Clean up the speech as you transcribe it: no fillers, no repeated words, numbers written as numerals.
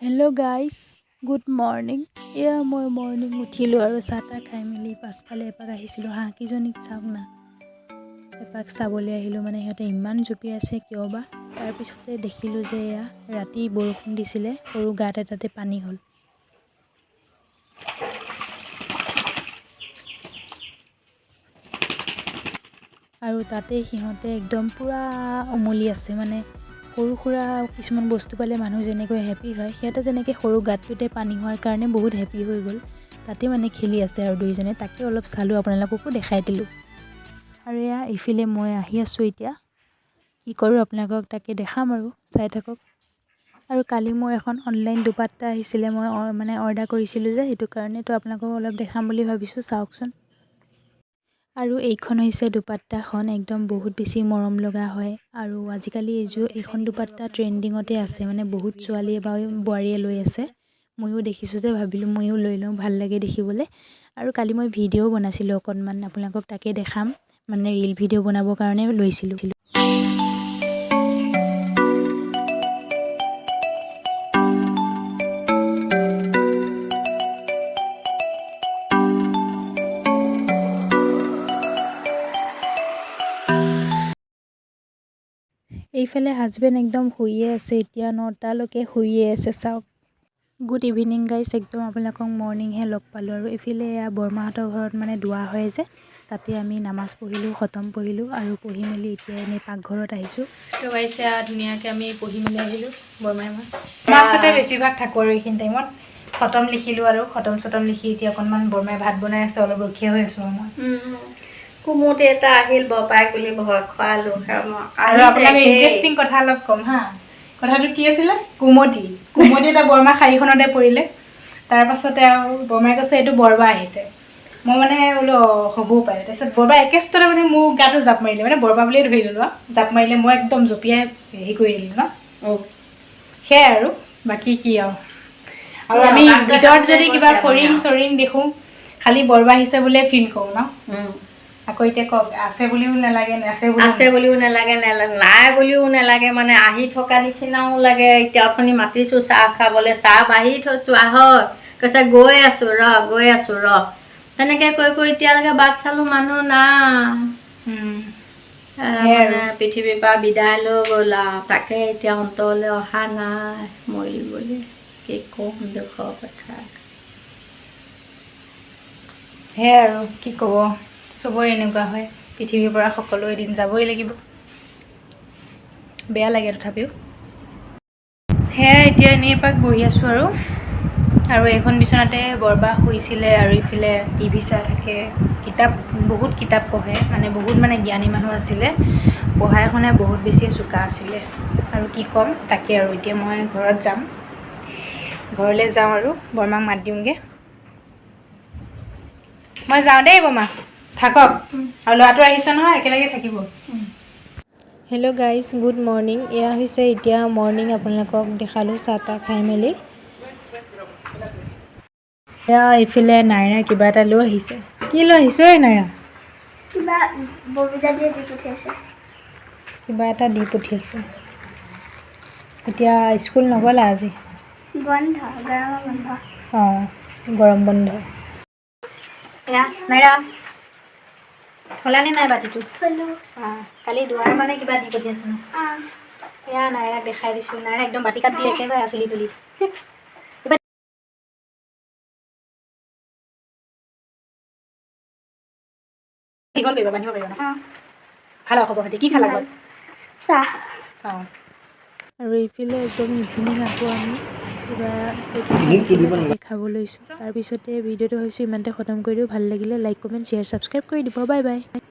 Hello guys, good morning. এয়া মই morning উঠিলোঁ আৰু চাহ তাহ খাই মেলি পাছফালে এপাক আহিছিলোঁ। হাঁহকেইজনীক চাওক না, এপাক চাবলৈ আহিলোঁ। মানে সিহঁতে ইমান জঁপিয়াই আছে কিয় বা। তাৰপিছতে দেখিলোঁ যে এয়া ৰাতি বৰষুণ দিছিলে, সৰু গাঁত এটাতে পানী হ'ল। আৰু তাতে সিহঁতে একদম পূৰা উমলি আছে। মানে সৰু সুৰা কিছুমান বস্তু পালে মানুহ যেনেকৈ হেপী হয়, সিহঁতে তেনেকৈ সৰু গাঁতটোতে পানী হোৱাৰ কাৰণে বহুত হেপী হৈ গ'ল। তাতে মানে খেলি আছে আৰু দুইজনে, তাকে অলপ চালোঁ, আপোনালোককো দেখাই দিলোঁ। আৰু এয়া ইফালে মই আহি আছোঁ, এতিয়া কি কৰোঁ আপোনালোকক তাকে দেখাম আৰু চাই থাকক। আৰু কালি মোৰ এখন অনলাইন দুপাট্টা আহিছিলে, মই মানে অৰ্ডাৰ কৰিছিলোঁ যে, সেইটো কাৰণে তো আপোনালোকক অলপ দেখাম বুলি ভাবিছোঁ, চাওকচোন। আৰু এইখন হৈছে দুপাট্টাখন, একদম বহুত বেছি মৰম লগা হয়। আৰু আজিকালি এইযোৰ এইখন দুপাট্টা ট্ৰেণ্ডিঙতে আছে, মানে বহুত ছোৱালীয়ে বা বোৱাৰীয়ে লৈ আছে। ময়ো দেখিছোঁ যে ভাবিলোঁ ময়ো লৈ লওঁ, ভাল লাগে দেখিবলৈ। আৰু কালি মই ভিডিঅ'ও বনাইছিলোঁ অকণমান, আপোনালোকক তাকে দেখাম। মানে ৰিল ভিডিঅ' বনাবৰ কাৰণে লৈছিলোঁ। এইফালে হাজবেণ্ড একদম শুইয়ে আছে, এতিয়া 9টালৈকে শুইয়ে আছে, চাওক। গুড ইভিনিং গাইজ, একদম আপোনালোকক মৰ্ণিংহে লগ পালোঁ। আৰু এইফালে এয়া বৰমাহঁতৰ ঘৰত মানে দোৱা হয় যে, তাতে আমি নামাজ পঢ়িলোঁ, খতম পঢ়িলোঁ আৰু পঢ়ি মেলি এতিয়া এনেই পাকঘৰত আহিছোঁ। তো গাইজ, ধুনীয়াকৈ আমি পঢ়ি মেলি আহিলোঁ। বৰমাই মই মাছতে বেছিভাগ থাকোঁ আৰু এইখিনি টাইমত খতম লিখিলোঁ আৰু খতম চতম লিখি এতিয়া অকণমান বৰমাই ভাত বনাই আছে, অলপ ৰখীয়া হৈ আছোঁ আৰু মই। কুমুটি এটা আহিল বপাই বুলি ভয় খোৱালো। আৰু আপোনাক ইণ্টাৰেষ্টিং কথা অলপ ক'ম হা। কথাটো কি আছিলে? কুমতি, কুমতি এটা বৰমা শাৰীখনতে পৰিলে। তাৰপাছতে আৰু বৰমাই কৈছে এইটো বৰবা আহিছে। মই মানে বোলো হ'বও পাৰে। তাৰপিছত বৰবা একেষ্টতে মানে মোৰ গাটো জাপ মাৰিলে, মানে বৰবা বুলিয়ে ধৰি ল'লো আৰু জাপ মাৰিলে, মই একদম জঁপিয়াই হেৰি কৰি দিলোঁ ন। সেয়াই আৰু বাকী কি আৰু। আৰু আমি ভিতৰত যদি কিবা ফৰিং চৰিং দেখোঁ, খালি বৰবা আহিছে বুলিয়ে ফিল কৰোঁ ন। আকৌ এতিয়া কওক, আছে বুলিও নালাগে, নাছে বুলিও আছে বুলিও নালাগে, নাই বুলিও নালাগে, মানে আহি থকা নিচিনাও লাগে। এতিয়া অথনি মাতিছোঁ চাহ খাবলৈ, চাহ বাঢ়ি থৈছোঁ, আহক, কৈছে গৈ আছোঁ ৰ, গৈ আছোঁ ৰ, তেনেকে কৈ কৈ এতিয়ালৈকে বাট চালোঁ, মানুহ নাই। মানে পৃথিৱীৰ পৰা বিদায় লৈ গ'ল আৰু তাকে এতিয়া অন্তৰলৈ অহা নাই মৰিল বুলি। কি ক'ম দুখৰ কথা। সেয়াই আৰু কি ক'ব, চবৰে এনেকুৱা হয়, পৃথিৱীৰ পৰা সকলো এদিন যাবই লাগিব। বেয়া লাগে তথাপিও। সেয়াই এতিয়া এনেই এপাক বহি আছোঁ আৰু। আৰু এইখন বিচনাতে বৰবা শুইছিলে আৰু ইফালে টিভি চাই থাকে, কিতাপ বহুত কিতাপ পঢ়ে, মানে বহুত মানে জ্ঞানী মানুহ আছিলে, পঢ়াই শুনাই বহুত বেছি চোকা আছিলে। আৰু কি ক'ম তাকে। আৰু এতিয়া মই ঘৰত যাম, ঘৰলৈ যাওঁ আৰু বৰমাক মাত দিওঁগৈ। মই যাওঁ দেই বৰমা, থাকক। আৰু ল'ৰাটো আহিছে নহয়, একেলগে থাকিব। Hello' guys, good morning. এয়া হৈছে এতিয়া মৰ্ণিং, আপোনালোকক দেখালোঁ চাহ তাহ খাই মেলি। এয়া এইফালে নাইৰা কিবা এটা লৈ আহিছে। কি লৈ আহিছ ঐ নাইৰা? কিবা ববিতা দিয়ে দি পঠিয়াইছে। কিবা এটা দি পঠিয়াইছে। এতিয়া স্কুল নগ'লা আজি? বন্ধ, গৰমৰ বন্ধ। অঁ, গৰম বন্ধ। এয়া নাইৰা, থলানে নাই বাতিটো? থলো। অঁ, কালি দুৱাৰ মানে কিবা দি পঠিয়াইছে ন? এয়া নাইৰাক দেখাই দিছোঁ। নাইৰা একদম বাতি কাট দি একেবাৰে চুলি তুলি কিবা দীঘল কৰিবা, বান্ধিব পাৰিবা ন? ভাল আৰু খবৰ খাতি? কি খালা ঘৰত? চাহ। অঁ। আৰু এইফালে একদম ইভিনিং আকৌ আমি কিবা পেটিছ আনিছিলে, তাকে খাব লৈছোঁ। তাৰপিছতে ভিডিঅ'টো ভাবিছোঁ ইমানতে খতম কৰি দিওঁ। ভাল লাগিলে লাইক, কমেণ্ট, শ্বেয়াৰ, ছাবস্ক্ৰাইব কৰি দিব। Bye bye.